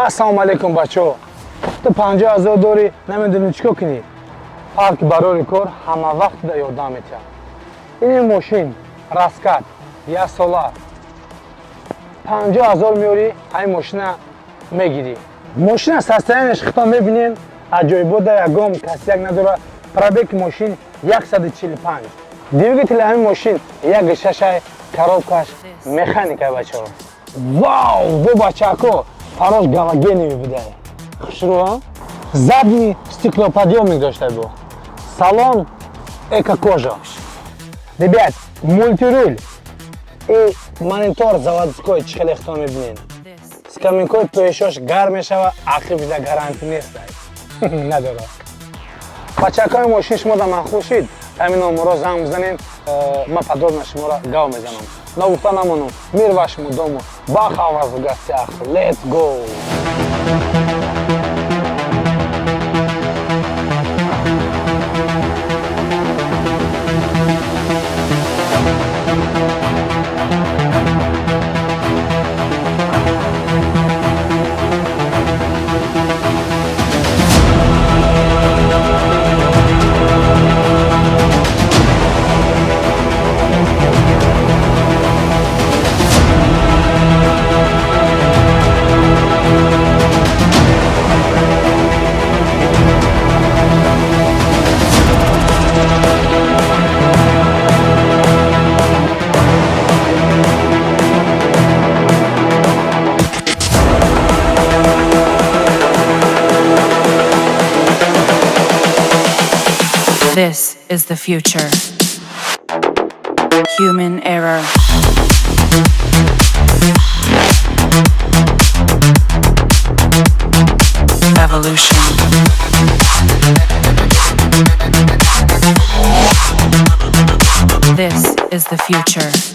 Ассалому алайкум, бачаҳо. Ту 50 000 дорӣ, намедонӣ чӣ кор кунӣ. Парк барори кор ҳама вақт да ёрдам метиҳад. Ин мошин Раскат, як сола, 50 000 меорӣ, ҳамин мошина мегирӣ. Мошина состояние ш хитон мебинем, аҷоибода, ягон косяк надора. Пробег мошин 145, двигатели ҳамин мошин як шашай, коробка ш механика. Бачаҳо, вау, бо бачако, фарош галогенный будай, хушрӯ, задний стеклоподъемник дошта, бо салон эко кожа. Ребят, мультируль и монитор заводской, чӣ хеле хитон мебинед. Скамейка и пешош гарм мешава, ақиб гарантӣ нест, надора. Бачакои, мошин шумо да маъқул шид, ҳамин номеро занг бизанем, ман подробно шуморо гав мезанам. Ногуфта намонам, мир вашему дому. Баха вас в гостях. Let's go! This is the future. Human error. Evolution. This is the future.